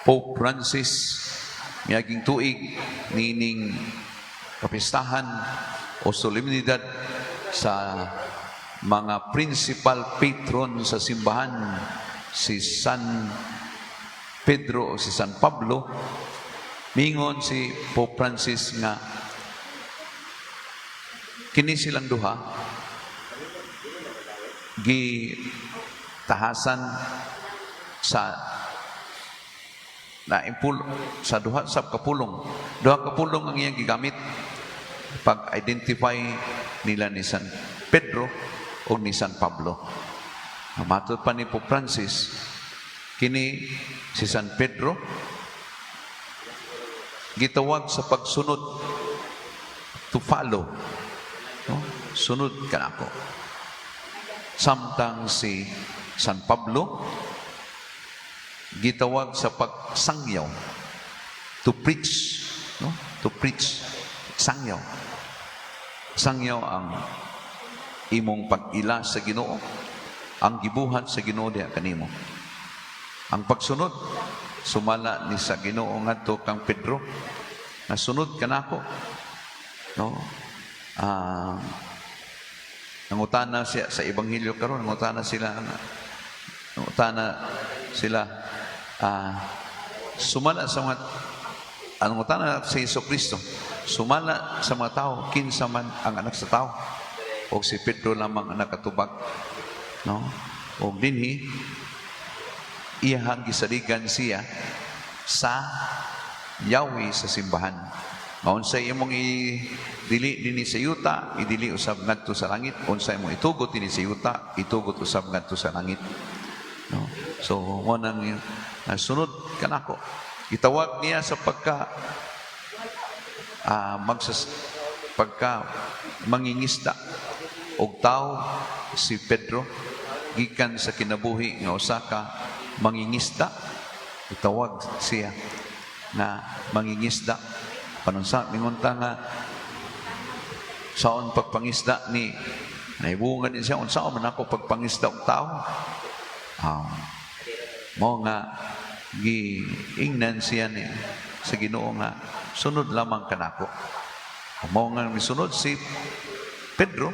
Pope Francis miaging tuig nining kapistahan o solemnidad sa mga principal patron sa simbahan, si San Pedro o si San Pablo, mingon si Pope Francis nga kini silang duha gi tahasan sa na impul sa duha sa kapulong. Duha kapulong ang iyang gigamit pag-identify nila ni San Pedro o ni San Pablo. Matod pa ni Pope Francis, kini si San Pedro gitawag sa pagsunod, to follow, no? Sunod kanako. Samtang si San Pablo gitawag sa pagsangyaw, to preach, no? To preach, sangyaw. Sangyaw ang imong pag-ila sa Ginoo, ang gibuhat sa Ginoo diha kanimo. Ang pagsunod sumala ni sa Ginoo ngadto kang Pedro, nasunod kanako, no? Nangutana siya sa ebanghelyo karon, nangutana sila sumala sa mga ang nangutana si Hesus Kristo sumala sa mga tao, kinsa man ang Anak sa Tao? Og si Pedro lamang ang nakatubag, no? Og dinhi iyahang gisaligan siya sa yawi sa simbahan. Maunsay imong idili dinhi sa yuta, idili usab ngadto sa langit. Unsay imong itugot dinhi sa yuta, itugot usab ngadto sa langit, no? So mo nang sunod kanako. Gitawag niya sa pagka pagka mangingisda og tao si Pedro. Gikan sa kinabuhi nga usa ka mangingisda, gitawag siya nga mangingisda. Panunsa mingon ta nga saon pagpangisda ni naibungan ni siya, unsaon man ako pagpangisda og tao? Mo nga giingnan siya ni sa Ginoo nga sunod lamang kanako. Mao nga misunod si Pedro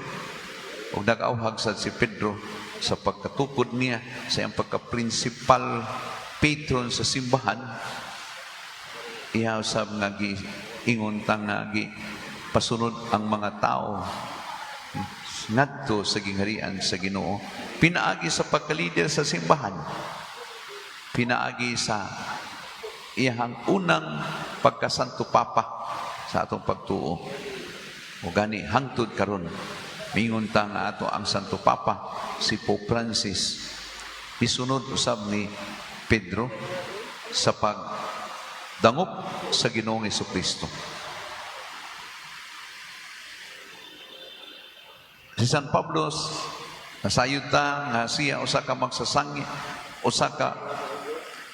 ug nag-awhag sad si Pedro sa pagkatukod niya sa iyang pagka-principal patron sa simbahan. Iha usab nga giingon ta nga gi pasunod ang mga tao ngadto sa gingharian sa Ginoo pinaagi sa pagka-leader sa simbahan, pinaagi sa iyahang unang pagkasanto papa sa atong pagtuo. O gani hangtod karon mingon ta nga ato ang Santo Papa si Pope Francis isunod usab ni Pedro sa pagdangop sa Ginoong Kristo. Si San Pablo, nasayod ta nga siya usa ka magsasangi, usa ka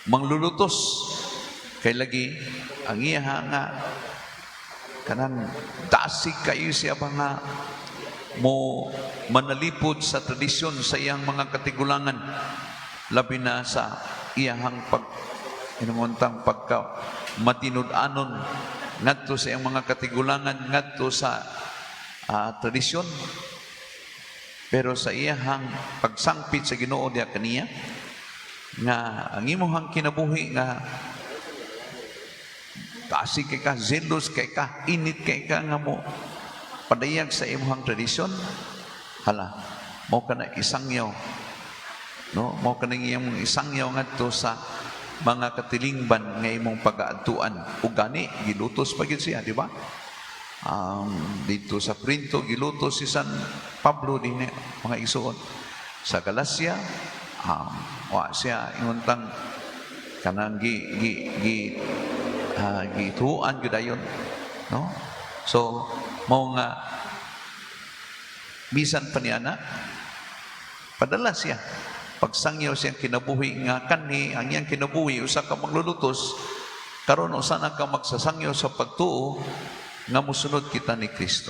manglulutos, kay lagi ang iya nga kanang dasig kayo siya ba nga mo manalipod sa tradisyon sa iyang mga katigulangan, labi na sa iyahang pag inunguntang pagka matinud-anon ngadto sa iyang mga katigulangan, ngadto sa tradisyon. Pero sa iyahang pagsangpit sa Ginoo diha kaniya nga ang imong kinabuhi nga kasi kay ka zelos kay ka, init kay ka nga mo padayag sa imong tradisyon, hala, mo ka na isangyaw, no? Mo ka na iyong isangyaw ngadto sa mga katilingban nga imong pagaadtuan. Ug gani gilutos pa gyud siya, di ba? Dito sa Corinto gilutos si San Pablo dinhi, mga igsuon. Sa Galacia, wa siya inguntang kanang gi gi gi gituan gyud dayon, no? So mao nga bisan pa niya na padala siya pagsangyaw siyang kinabuhi nga kanhi ang iyang kinabuhi usa ka manglulutos, karon usa na ka magsasangyaw sa pagtuo nga mosunod kita ni Kristo,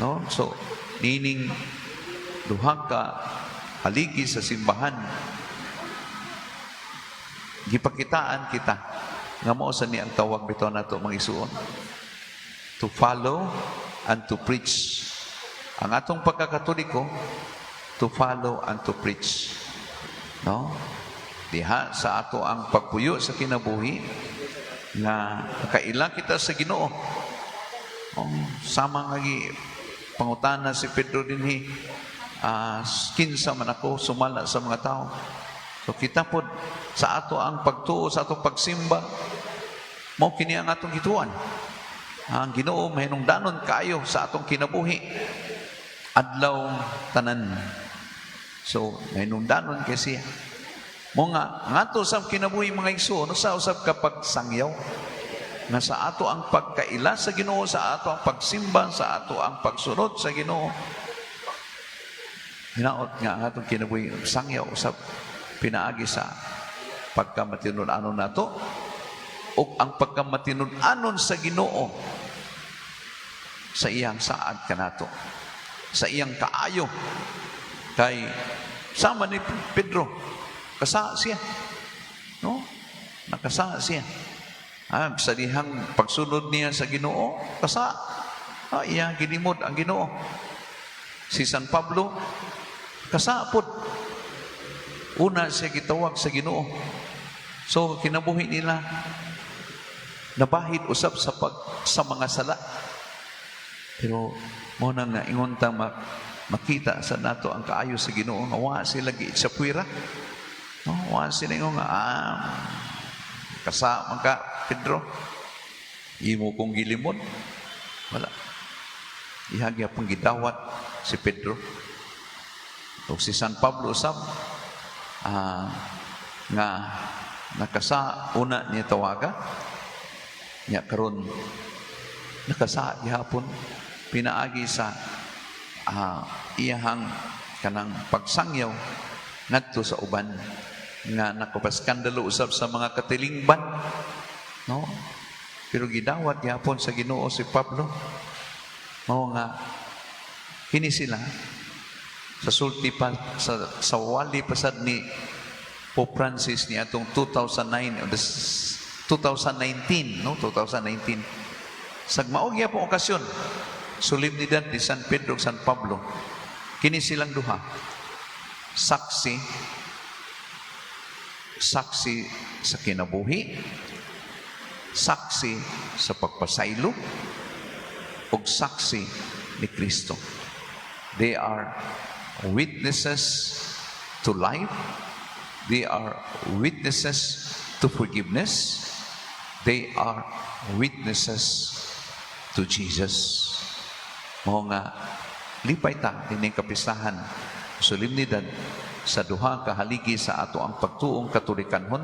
no? So nining duha ka haligi sa simbahan. Gipakitaan kita nga mao sa ni ang tawag bitaw nato, mga igsuon, to follow and to preach. Ang atong pagkakatoliko, to follow and to preach. No? Diha sa ato ang pagpuyo sa kinabuhi nga kaila kita sa Ginoo. Oh, sama nga gi pangutana si Pedro dinhi, kinsa man ako sumala sa mga tao? So kita pod sa ato ang pagtuo, sa atong pagsimba, mao kini ang atong gituan. Ang Ginoo mahinungdanon kaayo sa atong kinabuhi adlaw tanan. So mahinungdanon kay siya. Mao nga ngadto sa kinabuhi, mga igsoon, no, sa usab kapag sangyaw nga sa ato ang pagkaila sa Ginoo, sa ato ang pagsimba, sa ato ang pagsunod sa Ginoo, hinaot nga ang atong kinabuhi sangyaw usab pinaagi sa pagkamatinud-anon nato ug ang pagkamatinud-anon sa Ginoo sa iyang saad kanato, sa iyang kaayo. Kay sama ni Pedro, kasa siya, no? Nakasa siya. Sa dihang pagsunod niya sa Ginoo, kasa, iyang gilimod ang Ginoo. Si San Pablo, kasa pod. Una siya gitawag sa Ginoo. So kinabuhi nila nabahid usab sa mga sala. Pero mao na nga ingon ta makita sa nato ang kaayo sa Ginoo nga wa sila giitsapwira. No, wa sila ingon nga, "Kasa man ka, Pedro. Imo kong gilimod." Wala. Iha gyapon gidawat si Pedro. Ug si San Pablo usab, nga nakasa una niya tawaga nya, karon nakasa gihapon pinaagi sa iyahang kanang pagsangyaw ngadto sa uban nga nakapaskandalo usab sa mga katilingban, no? Pero gidawat gihapon sa Ginoo si Pablo. Mao nga kini sila sa sulti pa sa wali pasad ni Pope Francis ni atong 2009 o 2019, no, 2019, sa mao gyapon okasyon, solemnidad ni San Pedro ug San Pablo. Kini silang duha saksi, saksi sa kinabuhi, saksi sa pagpasaylo ug saksi ni Kristo. They are witnesses to life. They are witnesses to forgiveness. They are witnesses to Jesus. Mao nga lipay ta ining kapistahan, solemnidad sa duha ka haligi sa ato ang pagtuong Katolikanhon,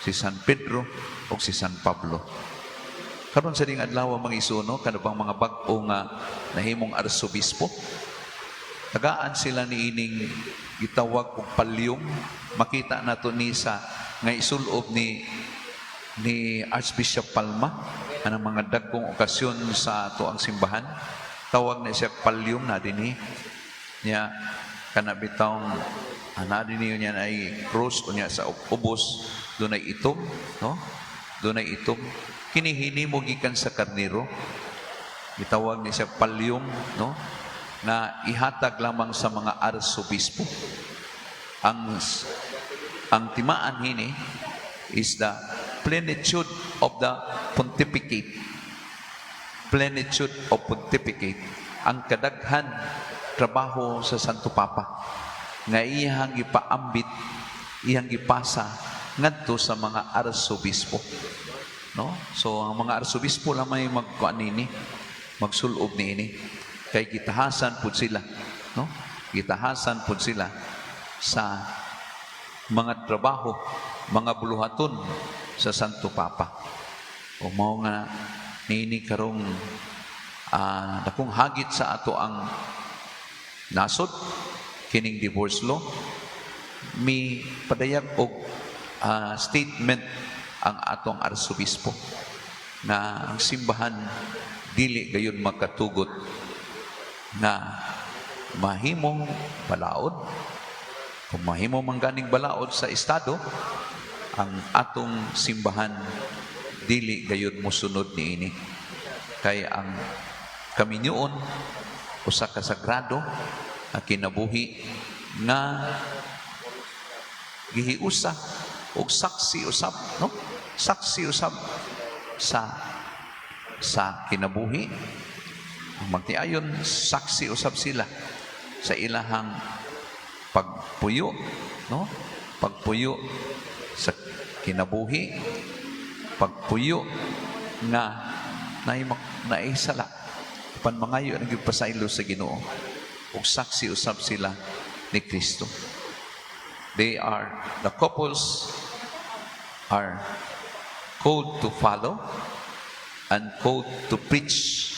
si San Pedro ug si San Pablo. Karon sa ding adlaw, mga igsoon, kanang mga bag-o nga nahimong arsobispo, tagaan sila ni ining gitawag og pallium. Makita nato ni sa nga isulob ni Archbishop Palma anang mga dagkong okasyon sa ato ang simbahan. Tawag na siya pallium na dinhi niya, kana bitawng ana dinhi niya ay cross unya sa ubos dunay itom, no? Dunay itom. Kini hinimo gikan sa karnero. Gitawag ni siya pallium, no, na ihatag lamang sa mga arsobispo. Ang timaan hini is the plenitude of the pontificate. Plenitude of pontificate. Ang kadaghan trabaho sa Santo Papa nga iyang gipaambit, iyang gipasa ngadto sa mga arsobispo. No? So ang mga arsobispo lamay magkuan nini, magsulob niini kay gitahasan pud sila, no? Gitahasan pud sila sa mga trabaho, mga buluhaton sa Santo Papa. O mao nga niini karong dakong hagit sa ato ang nasod kining divorce law, mi padayag og statement ang atong arsobispo na ang simbahan dili gayon makatugot na mahimong balaod. Kung mahimo man ganing balaod sa estado, Ang atong simbahan dili gayud mosunod niini. Kay ang kaminyoon usa ka sagrado nga kinabuhi nga gihiusa og saksi usab, no? Saksi usab sa kinabuhi. Ang magtiayon, saksi usab sila sa ilahang pagpuyo, no? Pagpuyo sa kinabuhi, pagpuyo nga naay sala pan mangayo ng pasaylo sa Ginoo ug saksi usab sila ni Kristo. They are the couples are called to follow and called to preach.